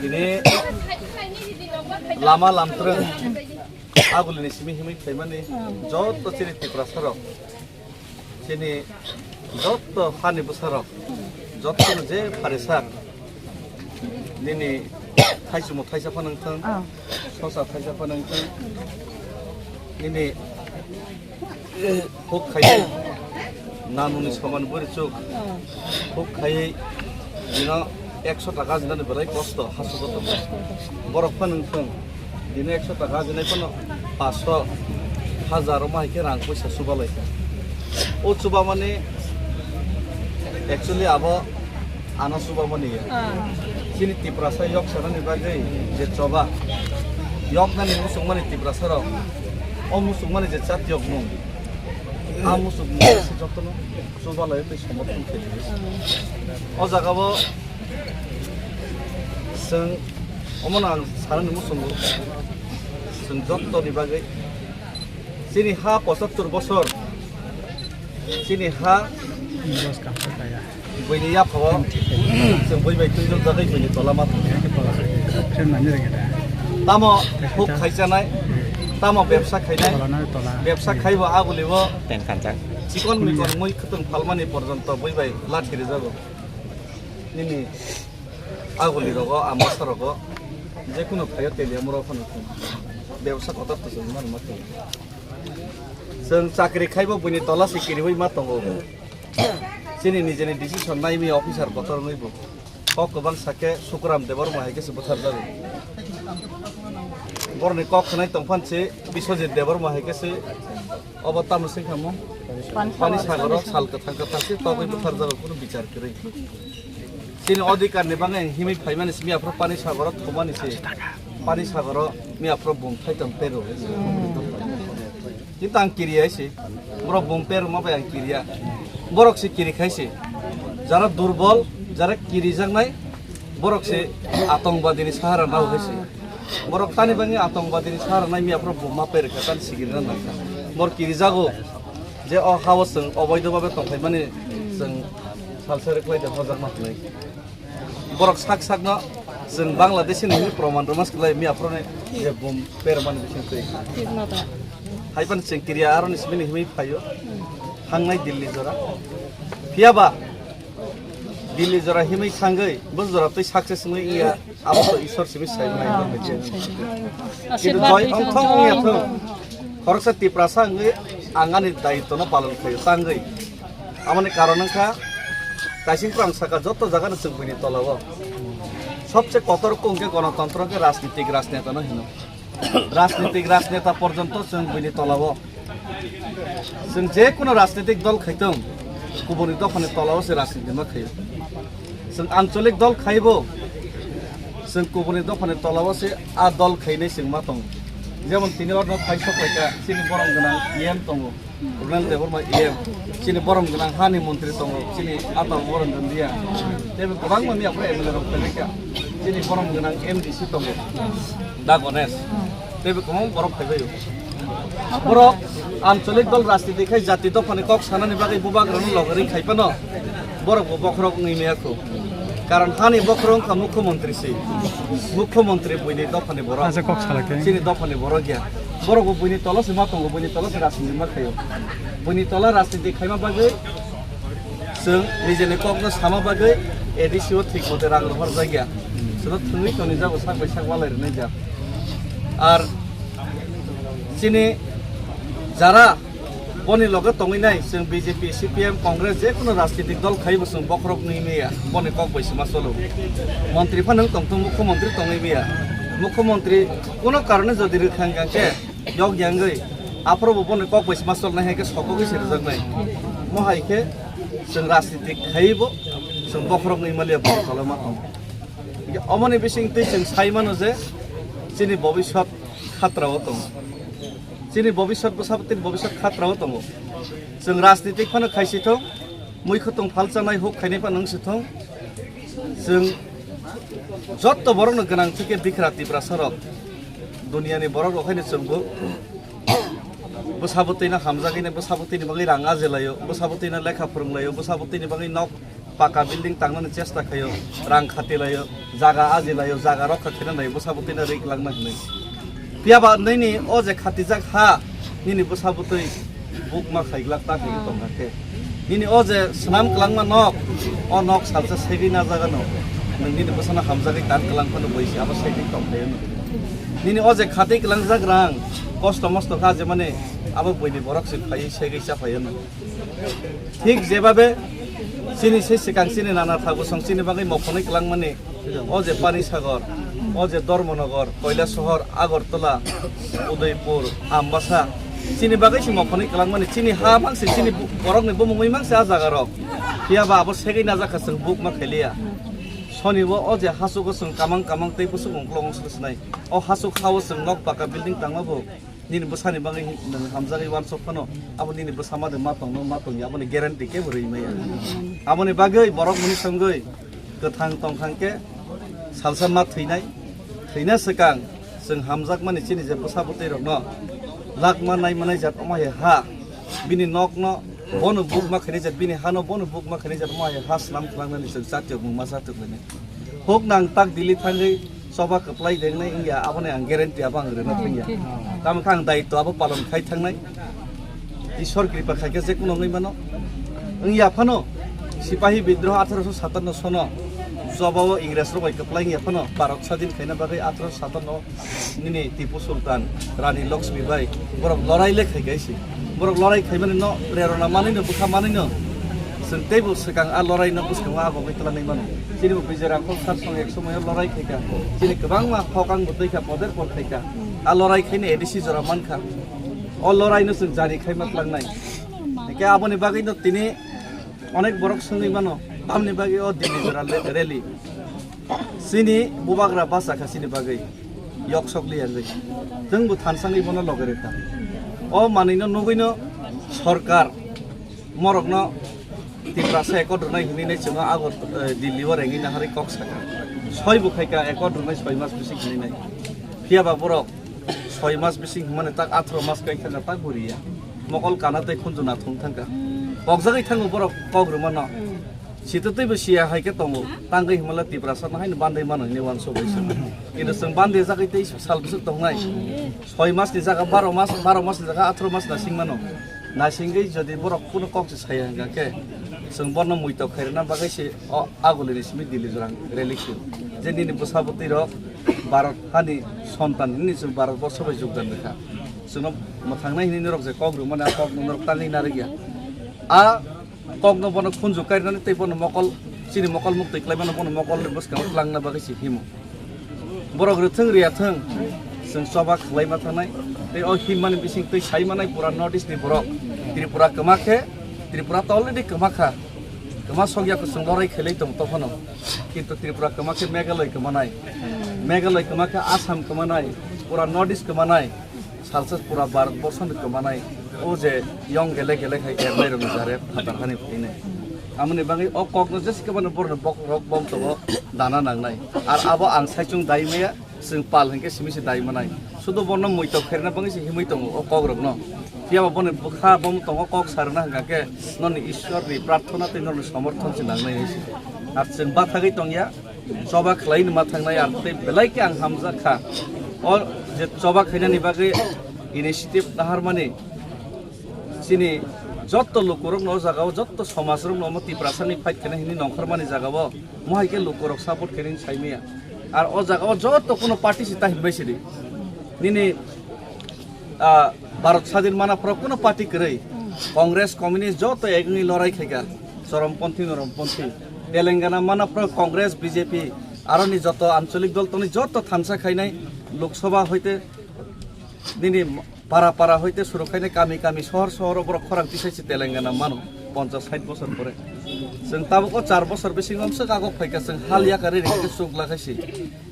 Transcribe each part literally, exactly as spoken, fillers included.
Tini lama lamtrwng agulini simi himwi phaimani joto chini Tiprasarok, chini joto hani bwsarok, jotono je pharisa nini thaichimo thaisa phano wngthang, sosa thaisa phano wngthang, nini huk khaiwi nanuni soman bwrwi chuk huk khaiwi bino ekso taka jinani belai kosto hasu joto borok phano wngthang. Bino ekso taka jinai phano paso hajar ma hai khe rang puisa chubalai kha. O chubamani actually abo ano chubamani ya. Chini Tiprasa yok sanani bagwi je choba yoknani muchungmani Tiprasarok o muchungmani je chatiyok mung a muchungmung se jotono chubalai tei somorthon khe o jaga o chwng omono ang sanani muchungo chwng jottoni bagwi chini ha pochattor bosor chini ha buini yaphao chwng bui bai twijak jagwi buini tola ma tamo huk khaisanai tamo bebsa khainai bebsa khaibo agulibo chikon mikon mui khwtwng phalmani porjonto bui bai lathi rijago. Nini aguli rogo, amasa rogo, jekunu phaio teliya moro phano thung. Bebsa kotor to chwng mano ma thung. Chwng chakri khaibo buini tola se kiriwi ma tongo. Chini nijeni decision naimi officer kotor wngwi bo. Kok kwbang sake Sukuram Debbarma hai khe se bwthar jago. Boroni kok khnai tongphan se Biswajit Debbarma hai khe se obo tamo sing kha mo. Pani sagoro sal kwthang kwthang se togwi bwthar jago kunu bichar kwrwi. Chini odhikar ni bagwi ang himwi phaimani simi aphro pani sagoro thumani se pani sagoro mi aphro bum thai tong pero. Kintu ang kiriya se borok bum pero ma bai ang kiriya borok se kiri khai se jara durbol jara kirijaknai borok se atongwadi ni sahara nao hai se borok tani bagwi atongwadi ni sahara nai mi aphro bum ma pero kha tani sigiri na nang kha bor kirijago. Je o hao chwng oboido babe tongphaimani chwng salsa rwkhlai de hojak ma hwnwi. Borok sak sakno chwng Bangladeshi ni hwnwi proman rwma swlai mi aphro ni je bum permani bising twi. Hai phano chwng kiriya aroni simi ni hwnwi phaio. Thangnai Delhi jora. Phiya ba Delhi jora himwi thangwi bo jora twi success wngwi iya. Abo to Isor simi sai nai. Kintu joi ongthong ongya thung. Khoroksa Tiprasa wngwi ang ani daitwno palon khaio tangwi. Amoni karon wngkha kaising prang saka joto jaga no chwng buini tola o. Sobse kotor kung khe gonotontro khe rajnitik rajneta no hino. Rajnitik rajneta porjonto chwng buini tola o. Chwng je kono rajnitik dol khaitong, kubuni dophani tola o se rajniti ma khaio. Chwng ancholik dol khaibo, chwng kubuni dophani tola o se a dol khainai chwng ma tongo. Jemon tini orno thai sok khaika, chini borom gwnang E M tongo, Runal Debbarma E M, chini borom gwnang hani montri tongo, chini ata borom gwnang dia. Tebe kwbangma miya phai M L A rok phai kha, chini borom gwnang M D C tongo, Da Ganesh. Tebe kwbang borok phai baio. Borok ancholik dol rajniti khai jati dophani kok sanani bagwi bubagrano logori khai phano borok bo bokhorok wngwi maya kho. Karon hani bokhorok wngkha mukhyamantri se. Mukhyamantri buini dophani borok. Acha kok salai khe. Chini dophani borok ya. Borok bo buini tolo se ma tongo, buini tolo se rajniti ma khaio. Buini tolo rajniti khaima bagwi chwng nijeni kokno sama bagwi A D C o thik mote rang rohor jakya. Chwngno thwngwi toni jago sak bai sak walai rwnai jak. Ar chini jara boni loge tongwi nai chwng B J P, C P M, Congress je kono rajnitik dol khaibo chwng bokhorok nwi maya boni kok bai se ma cholo. Montri phano wng tongthung, mukhyamantri tongwi maya. Mukhyamantri kono karone jodi rwkha hwnkha khe yok yangwi aphrobo boni kok bai se ma cholnai hai khe sokogwi se rwjaknai. Mo hai khe chwng rajnitik khaibo chwng bokhorok nwi maliya boni toloma tong. Hingke omoni bising twi chwng sai mano je chini bobiswt khatrao tongo. Chini bobiswt bwsabwtwini bobiswt khatrao tongo. Chwng rajnitik phano khaisi thung, mui khwtwng phalchanai huk khainai phano wngsi thung. Chwng jotto borokno gwnang thike bikra Tiprasa rok, duniani borok rok haino chwngbo bwsabwtwino hamjagwino bwsabwtwini bagwi rang ajelaio, bwsabwtwino lekha phwrwnglaio, bwsabwtwini bagwi nok Paka building tangnani chesta khaio, rang khati laio, jaga aji laio, jaga rokha khaina laio, bwsa bwtwino rik langna hwnwi. Phiya ba nini o je khatijak ha, nini bwsa bwtwi bukma khaiglak ta khe tongkha khe. Nini o je swnam kwlangma nok, o nok salsa segwi na jaga no. Nwng nini bwsano hamjagwi tan kwlang phano boisi abo segwi tong phaio no. Nini o je khatwi kwlangjak rang, kosto mosto kha je mani abo buini borok se phaiwi segwi cha phaio no. Thik jebabe chini se swkang chini nana thago song chini bagwi mokhonwi kwlangmani o je Pani Sagar, o je Dharmanagar, Kailasahar, Agartala, Udaipur, Ambasa, chini bagwi se mokhonwi kwlangmani chini ha mangse chini bu-, borokni bumungwi mangse a jaga rok. Phiya ba abo segwi najak kha chwng buk ma khailiya. Soni bo o je hachugo chwng kamang kamang tei bwswk ungklok ungkhlok swnai. O hachuk hao chwng nok paka building tangma bo. Nini bwsani bagwi nwng hamjagwi uansuk phano, abo nini bwsa ma de ma tongno ma tongya, aboni guarantee kebo rwi maya. Aboni bagwi borok muni songwi kwthang tongthang khe salsa ma thwinai, thwina swkang chwng hamjakmani chini je bwsa bwtwi rokno lakma naima naijak omo hai ha, bini nokno bono buk ma khainai jat, bini hano bono buk ma khainai jat, omo hai ha swnam khwlangnani chwng chatiyok mungma chatiyok lainai. Huk nang tak Delhi thangwi choba kwplai dengnai wngya, aboni ang guarantee abo ang rwna thangya. Tamo khe ang daitwa abo palon khai thangnai. Ishwar kripa khaikhe je kuno wngwi mano. Wngya phano Sipahi bidroho atharoso satanno sono choba o Ingres rok bai kwplai wngya phano Bharat sadin khaina bagwi atharoso satanno nini Tipu Sultan, Rani Lakshmi bai borok lorai le khai kaisi. Borok lorai khaimani no prerona manwi no bwkha manwi no. Chwng teibo swkang a lorai no bwskango agogwi twlanwi mano. Chini bo Bijay Rakhol sir song ek somoyo lorai khaika. Chini kwbangma hokang bo twi kha, poder por khaika. A lorai khaino A D C jora mankha. O lorai no chwng jari khaima tlangnai. Hingke aboni bagwi no tini onek borok swngwi mano. Tamni bagwi o Delhi jora le-, rally. Chini bubagra basa kha chini bagwi, yok sok li yangwi. Chwng bo thansangwi bono loge rwkha. O manwino nugwino sorkar morokno Tiprasa accord rwnai hinwi nai chwngno Agar-, eh, Delhi o rengwi naharwi kok sakha. Soi bo khaika accord rwnai soi mas bising hinwi nai. Phiya ba borok soi mas bising hwnmani tak atharo mas kai thangkha tak buriya. Mokol kana tei khunju nathung thangkha. Kokjagwi thango borok kok rwmano. Sito teibo siya hai khe tongo, tangwi himala Tiprasa no haino bandai mano hinwi uansuk bai se. Kintu chwng bandai jagwi tei sal bwswk tongnai. Soi mas ni jaga baro mas, baro mas ni jaga atharo mas nasing mano. Nasingwi jodi borok kuno kok se saya hingka khe, chwng bono muitok khairina bagwi se o aguli ni simi Delhi jorang rally khe. Je nini bwsa bwtwi rok Bharat hani sontan hinwi chwng Bharat borsho bai jogdan rwkha. Chwngno mwthangnai hinwi norok je kok rwmani a kok no norok tangwi narwkya. A kokno bono khunju karinani tei bono mokol, chini mokol muktwi khlaimano bono mokolni bwskango twlangna bagwi se himo. Borok rwthwng rwyathwng, chwng choba khwlaima thangnai tei o himmani bising twi sai manai pura North East ni borok. Tripura kwma khe, Tripura to already kwma kha. Kwma sokya kwchwng lorai khailai tongo tophano. Kintu Tripura kwma khe Meghalaya kwmanai. Meghalaya kwma khe Assam kwmanai. Pura North East kwmanai. Salsa pura Bharat borsoni kwmanai, o je yong gele gele khai ernai rokni jare phatar hani phainai. Amoni bagwi o kokno jesi kwbangni borokni bokhorok bom tongo dana nangnai. Ar abo ang saichung dai maya, chwng pal hinkhe simi se dai manai. Sudo bono muitok kherna bagwi se himwi tongo o kokrokno. Phiyaba boni bwkha bom tongo kok sarwna hwnkha khe noni Ishwarni prarthana tei noni somorthon se nangnai hai se. Ar chwng bathagwi tongya. Choba khwlaino ma thangnai, ar tei belai khe ang hamjak kha. O je choba khainani bagwi initiative naharmani chini jotto lukurokno o jagao, jotto somajrokno omo Tiprasani fight khaina hinwi nongkhormani jagao, mohai khe lukurok support khainani saimaya. Ar o jagao jotto kuno party se ta hinbai sidi. Nini ah, Bharat sadin mana phoro kuno party kwrwi. Congress, Communist joto ek wngwi lorai khaika. Chorom ponthi, norom ponthi. Telangana mana phoro Congress, B J P, aroni joto ancholik dol tongni joto thansa khainai Lok Sabha hoite nini para para hoite suru khainai kami kami sohor sohor borok khorang tisai se Telangana mano. Ponchas sait bosor pore. Chwng tabuk o char bosor bisingo swk agok phaika chwng hal yakari rikhe chuk lakhai si.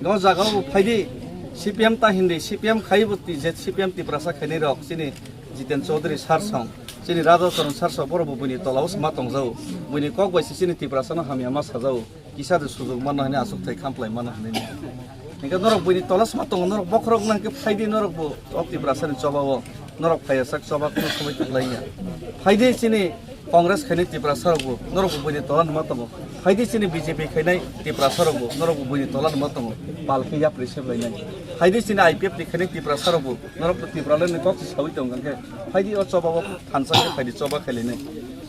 O jaga o phaidi C P M ta hindi, C P M khai bo ti-, je C P M Tiprasa khainai rok chini Jiten Chaudhary sir song, chini Radha Charan sir song borok bo buini tola o sma tongjago. Buini kok bai se chini Tiprasa no hamya ma sajago. Kisa de sujok mano hwnwi aswk thai khamplai mano hwnwi. Hingke norok buini tola sma tongo, norok bokhorok nang khe phaidi norok bo o Tiprasa ni choba o. Norok phaiya sak choba kuno somoi kwplai ya. Phaidi chini Congress khainai Tiprasa rokbo norokbo buini tola numa tongo. Phaidi chini B J P khainai Tiprasa rokbo norokbo buini tola numa tongo. Pal khe yapri sep lainai. Phaidi chini I P F ni khainai Tiprasa rokbo norokbo Tiprasa ni kok sawi tongo hwnkhe. Phaidi o choba o thansa khe phaidi choba khailai nai.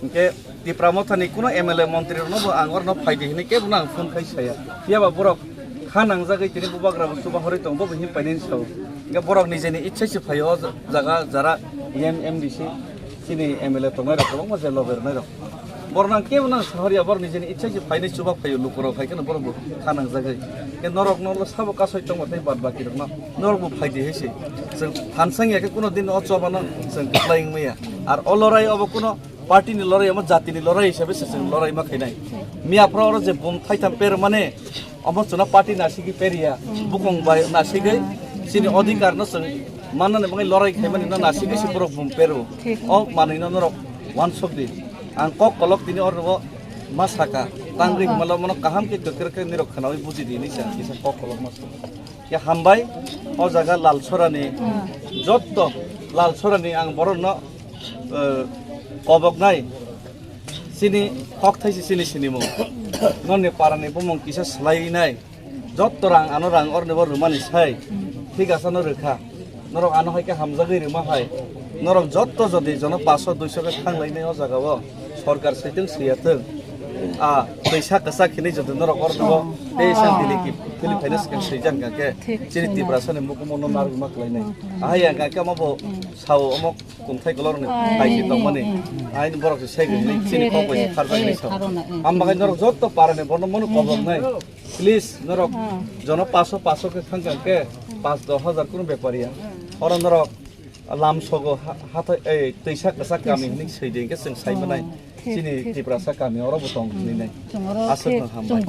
Hwnkhe Tipra Motha ni kuno M L A montri rokno bo ang orno phaidi hinwi kebo no ang phone khai saya. Phiya ba borok kha nangjagwi tini bubagra bo chuba horwi tongo, bo bo him painani sao. Hwnkhe borok nijeni ichha se phaio o jaga jara M M D C chini M L A tongnai rok kwbangma je loge rwnai rok. Borok nang kebo nang sahoriya, borok nijeni ichha se phainai chuba phaio lukurok, hai kheno borok bo kha nangjagwi. Hwnkhe norok no sabo kasoi tongma tei bad baki rokno norok bo phaidi hai se. Chwng thansang ya khe kuno din o choba no chwng kwplai wngmaya. Ar o lorai obo kuno party ni lorai, omo jati ni lorai hisabe se chwng lorai ma khainai. Miya phra oro je bum thaitham per mane, omo chwna party nasigwi per ya, bukong bai nasigwi chini odhikar no chwng mannani bagwi lorai khaimani no nasigwi se borok bum pero. O manwi no norok wansok di. Ang kok kolok tini oro ma saka, tangri himalo mono kaham khe kwkrwk khe nirok khwnawi buji di hinwi se ang kisa kok kolok ma saka. Ya hambai, o jaga Lalsorani, jotto Lalsorani ang borokno, eh, koboknai, chini kok thaisi chini sinimung, noni parani bumung kisa swlainai, jotto rang ano rang ornibo rwmani sai, thik asano rwkha, norok ano hai khe hamjagwi rwma hai, norok jotto jodi jono paso duiso khe thanglainai o jagao. Sorkar switung swiyatwng. A twisa kwchak hinwi jodi norok ortho tei sa dili ki philip phaina swkang swijak hwnkha khe chini Tiprasani mukumu no narwkma khlainai. Ahai hwnkha khe omo bo sao omo kungthai kolorni kaisi tongmani. Aini borok se segwi hinwi chini kok bai kharjaknai sao. Ang bagwi norok jotto parani bono mano koboknai. Please norok jono paso paso khe thangkha khe pas dos hajar kunu bepariya. Oro norok Lamsogo ha-, hathai, ei, twisa kwchak kami hinwi swi de, hwnkhe chwng sai manai. Chini Tiprasa kami oro bo tong hinwi nai. Aswk no hambai.